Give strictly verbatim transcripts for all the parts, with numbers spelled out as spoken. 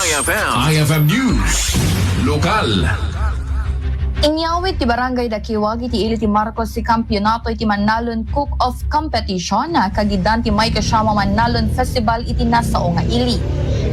I F M News, lokal. Inyawid ti Barangay Dakiwag iti ili ti Marcos ti kampionato iti Mannalon Cook-Off Competition, kagiddan ti maikasiam a Mannalon Festival iti nasao nga ili.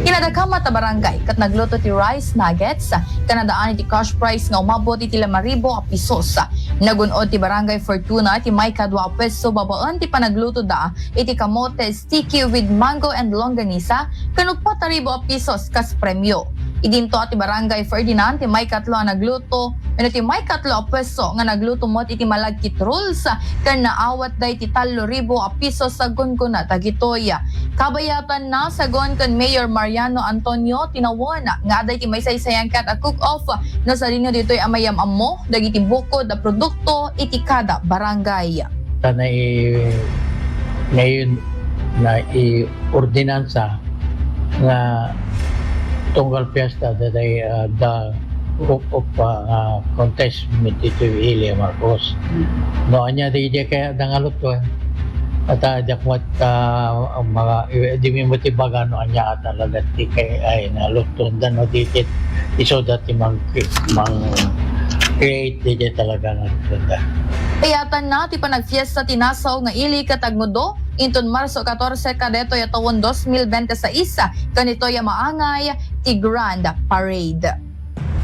Kinadakamat a barangay ket nagluto ti rice nuggets, ken addaan iti cash prize nga umabot iti lima ribu a pesos. Nagun-od ti Barangay Fortuna ti maikadua a puesto babaen ti panaglutoda iti kamote sticky with mango and longganisa, ken uppat a ribu a pesos kas premio. Idinto a ti Barangay Ferdinand ti maikatlo a nagluto, wenno ti maikatlo a puesto nga nagluto met iti malagkit rolls, ken naawatda iti tallo ribu a pesos a gunggona dagitoy. Kabayatanna, sagon ken Mayor Mariano Antonio, tinawen nga adda iti maisaysayan ket a cook-off no sadino ditoy a mayam-ammo dagiti bukod a produkto iti kada barangay. Ta nai-, ngayon, naiordinansa nga tunggal fiesta, daytoy, ah, da cook-off, ah, nga contest met ditoy ili Marcos. No ania, di, di kaya da nga luto, eh. At, ah, diak met, ah, ang mga, eh, di mi met ibaga no ania at talaga ti kay, ay, naluto da, no, di, di, isu da ti mang, mang create di, di talaga nga luto da. Kayatanna ti panagfiesta ti nasao nga ili ket agnudo inton Marso katorse kadetoy a tawen dos mil bente seis, ken itoy a maangay ti Grand Parade.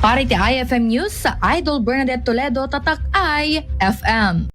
Para iti I F M News, Idol Bernadette Toledo, Tatak I F M.